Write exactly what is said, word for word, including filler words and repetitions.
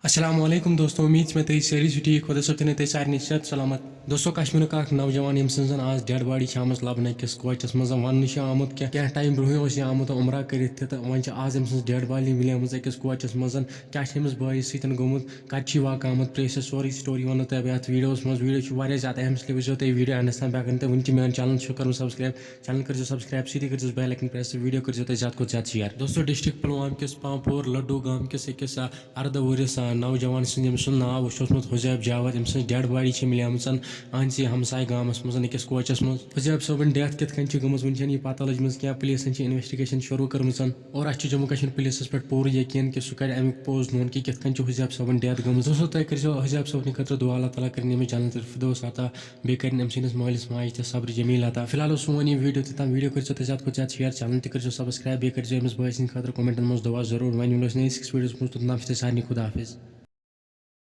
السلام علیکم دوستو، امید چھِ مےٚ تُہۍ سٲری چھِو ٹھیٖک، خۄدا صٲب تھٲینو تُہۍ سارنٕے صحت سلامت۔ دوستو، کشمیرُک اکھ نوجوان، ییٚمۍ سٕنٛز زن آز ڈیڈ باڈی چھِ آمٕژ لبنہٕ أکِس کوچس منٛز، وننہٕ چھُ آمُت کینٛہہ، کینٛہہ ٹایم برونٛہٕے اوس یہِ آمُت عمرہ کٔرِتھ تہِ، تہٕ وۄنۍ چھِ آز أمۍ سٕنٛز ڈیڈ باڈی مِلیمٕژ أکِس کوچس منٛز۔ کیٛاہ چھِ أمِس بٲیِس سۭتۍ گوٚمُت، کتہِ چھُ یہِ واقعہٕ آمُت، پرٛیسس سورُے story ونو تۄہہِ بہٕ یتھ videoس منٛز۔ Video چھُ واریاہ زیادٕ اہم، اس لیے وٕچھزیو تُہۍ video endس تام۔ بیٚیہِ اگر نہٕ تۄہہِ وٕنہِ تہِ میون channel چھُو کوٚرمُت subscribe، channel کٔرزیو subscribe، سۭتی کٔرزیو bell icon press، video کٔرزیو تُہۍ زیادٕ کھۄتہٕ زیادٕ share۔ دوستو، district پلوام کِس پامپور لڈو گام کِس أکِس، آ، ارداہ وُہرِس، آ، نوجوان سٕنٛز، ییٚمۍ سُنٛد ناو چھُ اوسمُت حُزیب جاوید، أمۍ سٕنٛز dead body چھِ مِلیمٕژ أہنٛدسٕے ہمسایہِ گامَس منٛز أکِس کوچَس منٛز۔ حُزیب صٲبٕنۍ death کِتھ کٔنۍ چھِ گٔمٕژ، وٕنہِ چھَنہٕ یہِ پَتہ لٔجمٕژ کینٛہہ۔ پُلیٖسَن چھِ investigation شروٗع کٔرمٕژ اور اَسہِ چھُ جموں کشمیٖر پُلیٖسَس پٮ۪ٹھ پوٗرٕ یقیٖن کہِ سُہ کَرِ اَمیُک پوٚز known کہِ کِتھ کٔنۍ چھِ حُزیب صٲبٕنۍ death گٔمٕژ۔ دوستو، تُہۍ کٔرۍزیو حُزیب صٲبنہِ خٲطرٕ دُعا، اللہ تعالیٰ کٔرِنۍ أمِس جنت الفردوس عطا۔ بیٚیہِ کَرِنۍ أمۍ سٕنٛدِس مٲلِس ماجہِ تہِ صبر جمیٖل عطا۔ فی الحال اوس سون یہِ video تہِ تام۔ Video کٔرۍزیو تُہۍ زیادٕ کھۄتہٕ زیادٕ share، channel تہِ کٔرۍزیو subscribe، بیٚیہِ کٔرۍزیو أمِس بٲے سٕنٛدِ خٲطرٕ commentن منٛز دُعا ضروٗر۔ وۄنۍ مِلو أسۍ نٔیِس أکِس videoس منٛز، توٚتام چھِ تۄہہِ سارنٕے خدا حافظ۔